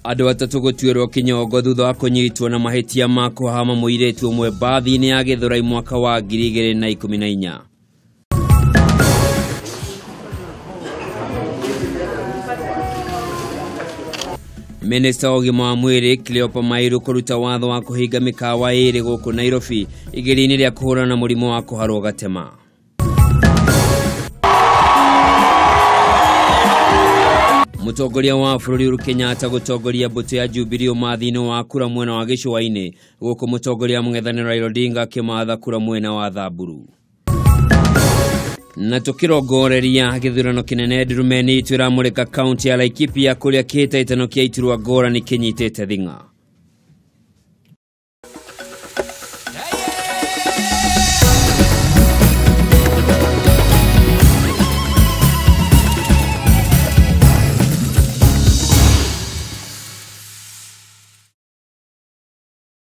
Andũ 3 gũtuĩrwo kĩnyongo thutha wa kũnyitwo na mahĩtia ma kũhama mũirĩtu ũmwe mbathi-inĩ ya Gĩthũrai mwaka wa 2014. Minista wa ũgima wa mwĩrĩ Cleopa Mairu kũruta watho wa kũhinga mĩkawa 2 gũkũ Nairobi igeria-inĩ rĩa kũhũrana na mũrimũ wa kũharwo gatema. Mũtongoria wa bũrũri Uhuru Kenyatta gũtongoria mbũtũ ya Jubilee ũmathi-inĩ wa kura mwena wa gĩcũa-inĩ, gũkũ mũtongoria mũng'ethanĩro Raila Odinga akĩmatha kura mwena wa Thamburu. Na tũkĩrongoreria gĩthurano kĩnene Ndurumeni itũ ĩramũrĩka kaunti ya Laikipia kũrĩa kĩhĩtahĩtano kĩa iturwa ngũrani kĩnyitĩte thing'a.